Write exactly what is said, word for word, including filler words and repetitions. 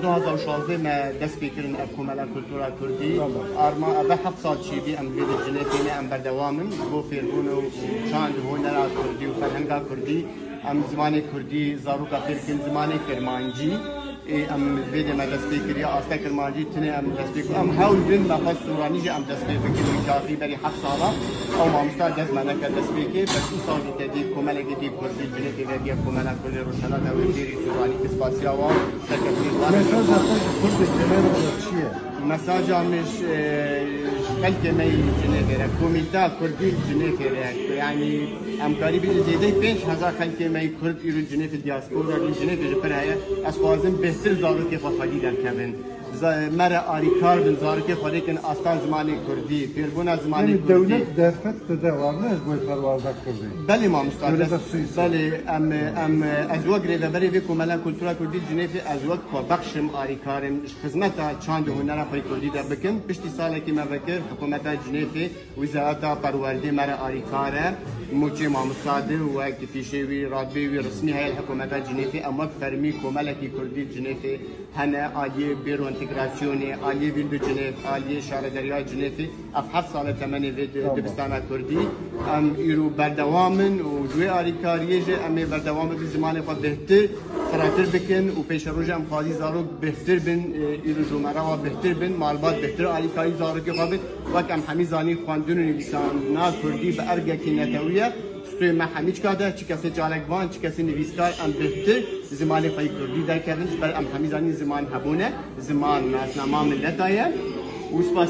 Du hazar û şazdeh me dest pê kirin ev komela kultura kurdî. Arma eve heft sal çêbî em vê di Cinêfê ne, em berdewam in. Ji bo fêrbûn û çand û hunera kurdî û ferhenga kurdî, em zimanê kurdî zaroka fêr bikin, zimanê kirmancî. Ê, em vê dê me dest pê kiriye, asta kirmancî tinê em dest pê kir. Em hewl bin me xwe sûranî jî em dest pê bikin. Wî kafî berî heft sala ew mamosta dest me neke dest pê kê. Bes îsal jî tedî komelekê dî kurdî Cinêfê vediye, komela kurdê Rojhilata wê fêrî sûranî, ki spasiya wan serkeftinê wan. Mesaja te ji kurdê Cinêfê re çi ye? Mesaja min ji, e, ji xelkê me yî Cinêfê re, komîta kurdî Cinêfê re, yanî em karî bînin zêdeyî pênc hezar xelkê me yî kurd îro Cinêfê diaspora, li Cinêfê jî pir heye. Ez xwazim bêhtir zarokê xwe xwedî derkevin. Za-, me re arîkar bin, zarokê xwedî kin asta zimanê kurdî, fêrbûna zimanê Yanî kurdî. Dewlet derfet dide wan ne ji bo perwarda kurdî? Belê mamosta, Dewleta dest-, Swîsrê. Belê, em, em, ez wek rêveberê vê komela kultura kurdî Cinêfê, ez wek xwe bexşim, arîkar im ji xizmeta çand û hunera xwe yê kurdî de bikim. Piştî salekî me vekir, hikûmeta Cinêfê, Wezareta Perwerdê me re arîkar e, mûçê mamosta di wek fîşê wî, radbê wî resmî heye li hikûmeta Cinêfê. Em wek fermî komelekî kurdî Cinêfê hene, aliyê bêro entegrasyonê, aliyê Vîl du Cinêf, aliyê şarederiya Cinêfê. Ev heft sal e temenê vê di-, Tamam. dibistana kurdî. Em îro berdewam in û ji wê arîkariyê jî em ê berdewam bibin zimanê xwe bêhtir, firehtir bikin û pêşerojê em xwazî zarok bêhtir bin, e, îro ji me re wa bêhtir bin, malbat bêhtir alîkarî zarokê xwe bin. Wek em hemî zanîn xwendin û nivîsandina kurdî bi ergekî netewî ye. Stûyê me hemî çika de, çi kesê çalakvan, çi kesê nivîskar, em bêhtir zimanê xwe yê kurdî derkevin, ji ber em hemî zanîn ziman hebûn e, ziman nasnama mileta ye. Û spas